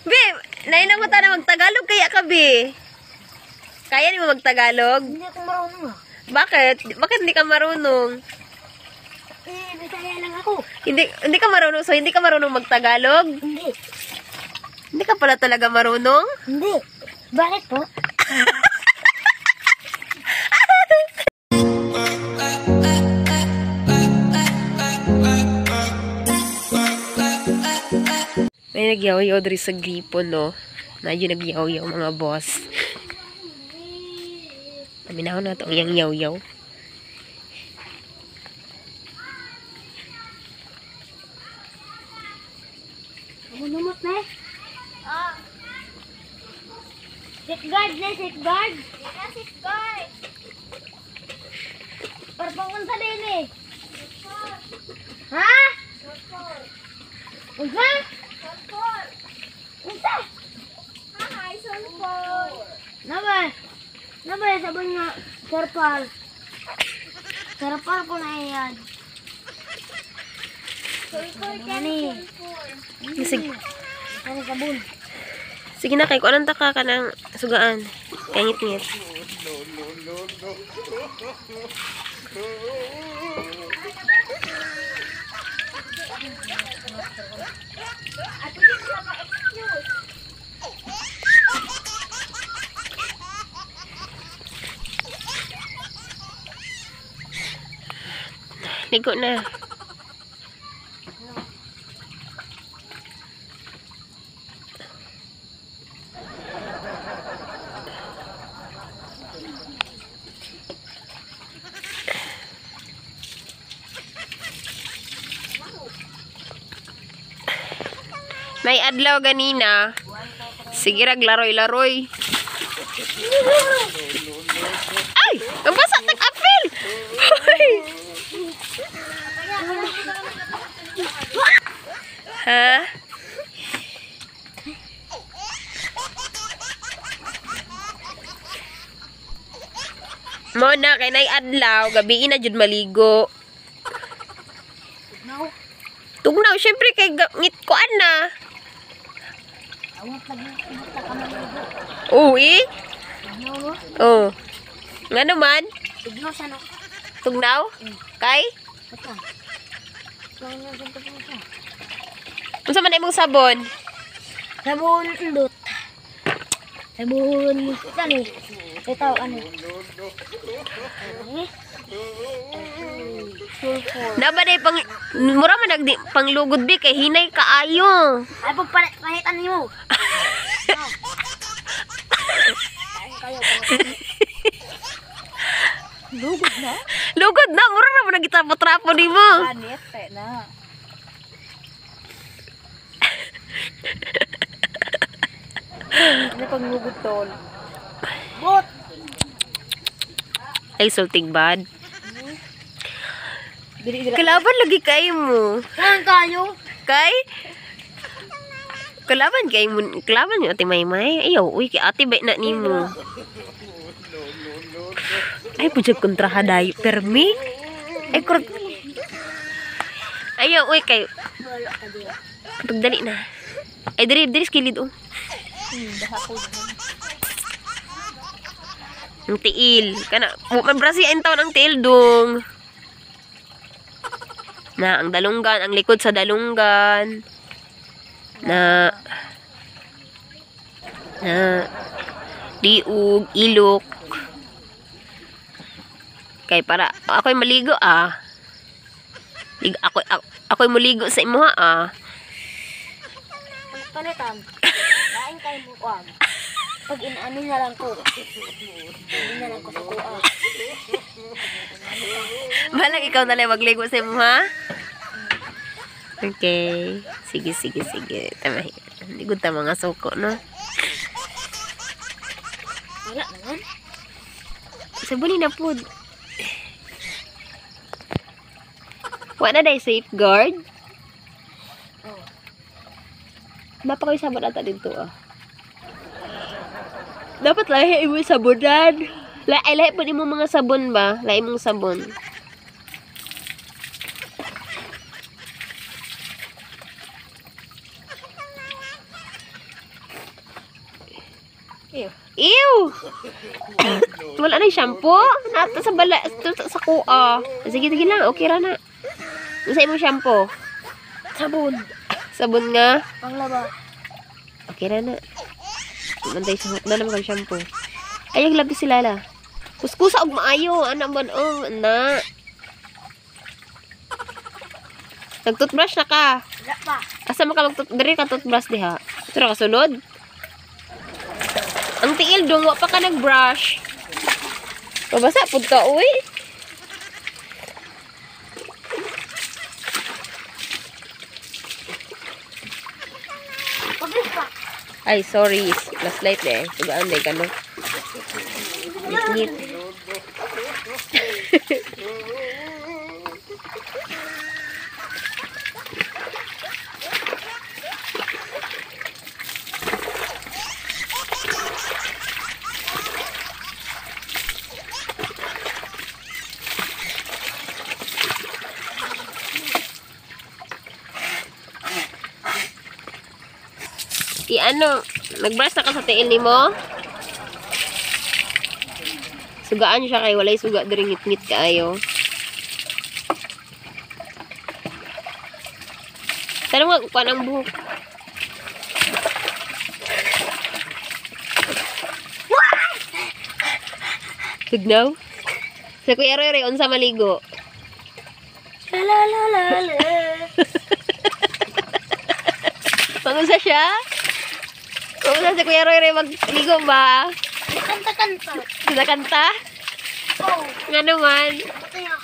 Bi, nainang ko na magtagalog kaya ka, Bi. Kaya ni mo magtagalog? Hindi ako marunong ah. Bakit? Bakit hindi ka marunong? Eh, Bisaya lang ako. Hindi hindi ka marunong. So hindi ka marunong magtagalog? Hindi. Hindi ka pala talaga marunong? Hindi. Bakit po? May nagyaw-yaw diri sa gripo, no? Na yun nagyaw-yaw mga boss. Paminaw na itong iyang yaw-yaw. Ako numot na eh. Ah. Safeguard na, safeguard. Safeguard. Para papunta din eh. Ha? Unsa? Unsa? Hi, sulfur. Nabay. Nabay, sabon nga. Serpal. Serpal ko na yan. Sulfur Ano ka ni? sulfur. Sige, Ano sabon? sige na kay kuanan ta ka kanang sugaan. Kay ngit-ngit. At hindi ko maka-excuse. Ligo na. May adlaw ganina. Sige rag laroy-laroy. Ay! Ang basa tag-apil! Hoy! Ha? Mo na kay nay adlaw, gabi na jud maligo. No. Tugnaw syempre kay ngit kuan na. Awat lagi. Awat na ka maligo. Oo eh. Ano mo? Oh. Ngano man? Tigno siya no. Tugnaw? Kay? Basta. Lang yung ganito po siya. Unsa man imong sabon? Sabon indot. Sabon ano eh. Ito ano. Eh? Sulfur. Na ba day pang mura man nagdi panglugod bi kay hinay kaayo. Ay pag panitan niyo. Kain kayo. Lugod na? Lugod na mura ra man nagitapo-trapo nimo. Panit na. Ano pag lugod tol? Bot! Ay sulting bad. Dili dili. Kalaban lagi kayo mo. Kain kayo? Kay? Kalaban kay mo, kalaban ni Ate Maymay. Ayaw, uy, kay Ate ba na nimo. Ay, pujag kontraha dayo. Permi? Ay, kurag. Ayaw, uy, kay. Wala ka di. Pagdali na. Ay, diri, diri, skilid, oh. Ang tiil. Kana, man brasi ang taon ang tiil dong. Na, ang dalunggan, ang likod sa dalunggan. Na, na, liug, ilok. Kay para, ako'y maligo ah. Ako'y maligo sa imuha ah. Panitan. Kain kayo mo kuan. Pag inaano na lang ko. Inaano na lang ko sa kuha. Balag ikaw na lang magligo sa imuha. Okay. Sige, sige, sige. Tama. Hindi ko ta mga suko, no? Wala naman. Sabuni na po. Wala na day safeguard. Oh. Mapa kayo sabon ata dito ah. Dapat lahi imo sabonan. Lahi lahi po nimo mga sabon ba? Lahi mong sabon. Ew. Ew! Wala na yung shampoo. Nata sa bala, sa kuha. Sige, sige lang. Okay ra na. Unsa imong shampoo? Sabon. Sabon nga. Panglaba. Okay ra na. Mantay sa na naman kang shampoo. Ay, ang labi si Lala. Kuskusa og maayo. Ana man oh, na. Nag-toothbrush na ka. Wala pa. Asa man ka mag diri ka toothbrush diha? Ito ra kasulod. Ang tiil dong wa pa ka nag-brush. Pabasa pud ka uy. Pablis pa. Ay, sorry. Flashlight na eh. Sugaan na kano. Ngit. I-ano, nag-brush na ka sa tiil nimo? Sugaan siya kay walay suga diri ngit-ngit kaayo. Tanong nga kuan ang buhok. Tugnaw? Sa Kuya Roy Roy, unsa maligo? La la la la la. Pangunsa siya? Pangunsa si Kuya Roy Roy magligo ba? Kanta-kanta. Sila kanta? Oh. Nga naman. Kaya.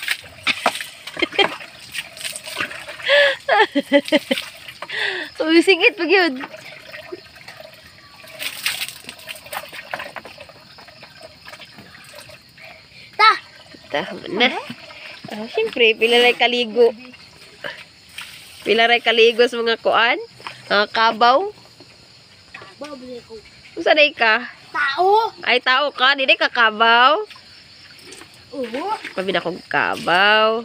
Uy, singit pag yun. Ta. Tama na. Ah, siyempre, pila ray kaligo. Pila ray kaligo sa mga kuan. Mga kabaw. Babli ko. Unsa day ka? Tao. Ay, tao ka. Dili ka kabaw. Oo. Pabi na kong kabaw.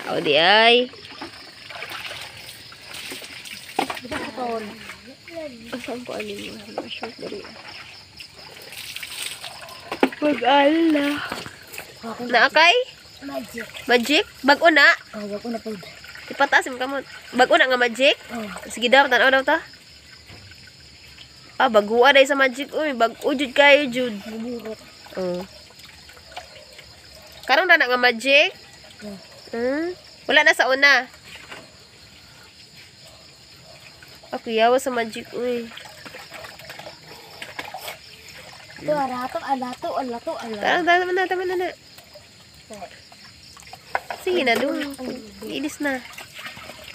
Tao di ay. Di ba katon? Asan ko alin mo? Mga short dali. Pag-ala. Naakay? Magic. Magic? Bag-o na? Oh, wag ko na po. Ipataas mo kamot. Bag-o na nga magic? Oh. Sige daw, tanaw daw ta. Ah, baguha dahil sa magic. Uy, bag-o jud kayo, jud. Buburot. Oh. Karon ra na nga magic? Oh. Hmm? Wala na sa una. Ako yawa sa magic, uy. Ito, arato, alato, alato, alato. Tara, tama na, tama na na. Sige na, dun. Ilis na.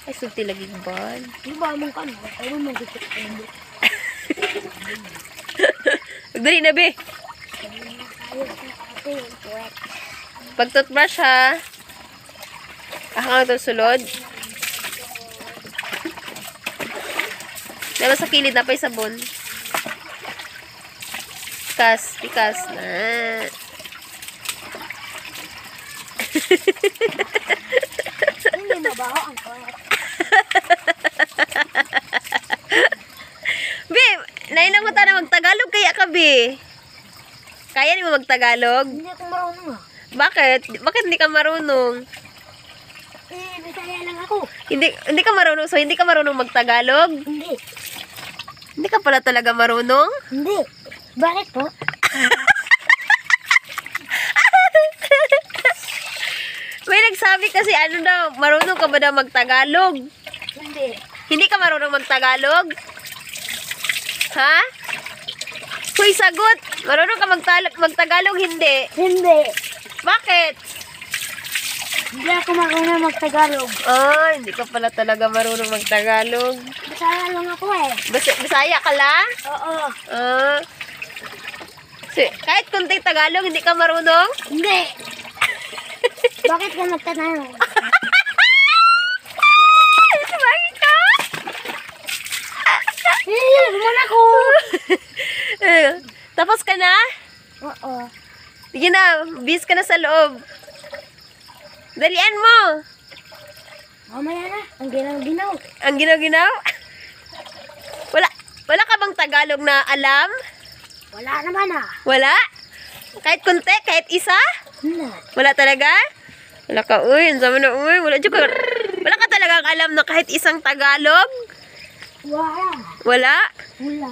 Ay, sulti lagi ban. Di ba mong kano? Ano mong gusto ko? Dali na, be. Pag toothbrush, ha. Ako ang itong sulod. Meron sa kilid na pa'y sabon. Pikas, pikas na. Hindi mabaho ang kuwet. Be, nailang ko na magtagalog kaya ka, be. Kaya ni mo magtagalog? Hindi ako marunong ah. Bakit? Bakit hindi ka marunong? Eh, Bisaya lang ako. Hindi hindi ka marunong. So hindi ka marunong magtagalog? Hindi. Hindi ka pala talaga marunong? Hindi. Bakit po? May nagsabi kasi ano daw, marunong ka ba daw magtagalog? Hindi. Hindi ka marunong magtagalog? Ha? Hoy, sagot! Marunong ka magtagalog, hindi. Hindi. Bakit? Hindi ako marunong magtagalog. Ah, hindi ka pala talaga marunong magtagalog. Bisaya lang ako eh. Bisaya ka lang? Oo. Ah. So, kahit konting Tagalog, hindi ka marunong? Hindi. Bakit ka nagtatanong? Bakit ka? Eh, muna ko. Eh, tapos ka na? Oo. Sige na, bis ka na sa loob. Dalian mo. Mamaya na. Ang ginaw-ginaw. Ang ginaw-ginaw. Wala, wala ka bang Tagalog na alam? Wala naman ah. Wala? Kahit kunti? Kahit isa? Wala. Wala talaga? Wala ka, uy. Ang sama na, uy. Wala, ka, wala ka talagang alam na kahit isang Tagalog? Wala. Wala? Wala.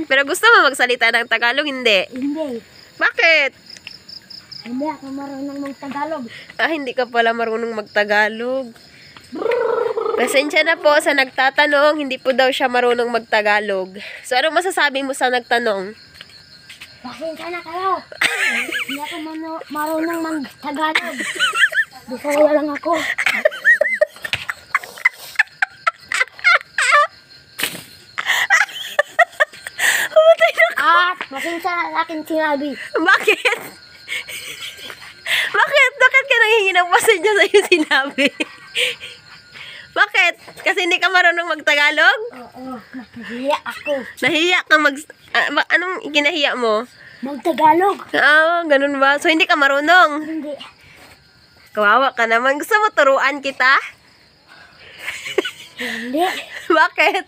Pero gusto mo magsalita ng Tagalog? Hindi. Hindi. Bakit? Hindi ako marunong mag-Tagalog. Ah, hindi ka pala marunong magtagalog. Pasensya na po sa nagtatanong, hindi po daw siya marunong magtagalog. So, anong masasabi mo sa nagtanong? Pasensya na kayo. Hindi ako marunong mag-Tagalog. Bisaya lang ako. Pumatay na. At pasensya na sa akin sinabi. Bakit? Bakit? Bakit ka nanghingi ng pasensya sa iyo sinabi? Bakit? Kasi hindi ka marunong magtagalog? Oo, nahihiya ako. Nahiya ka mag... Anong kinahiya mo? Mag-Tagalog. Ah, ganun ba? So, hindi ka marunong? Hindi. Kawawa ka naman. Gusto mo turuan kita? Hindi. Bakit?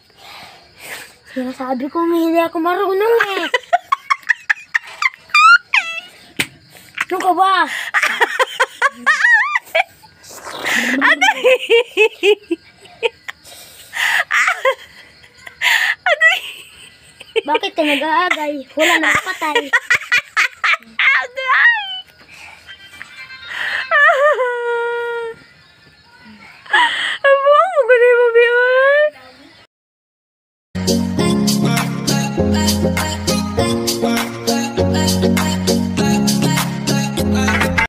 Sinasabi ko hindi ako marunong eh. Ano ka ba? Agoy! Agoy! Bakit ka nag-aagay? Wala nang patay.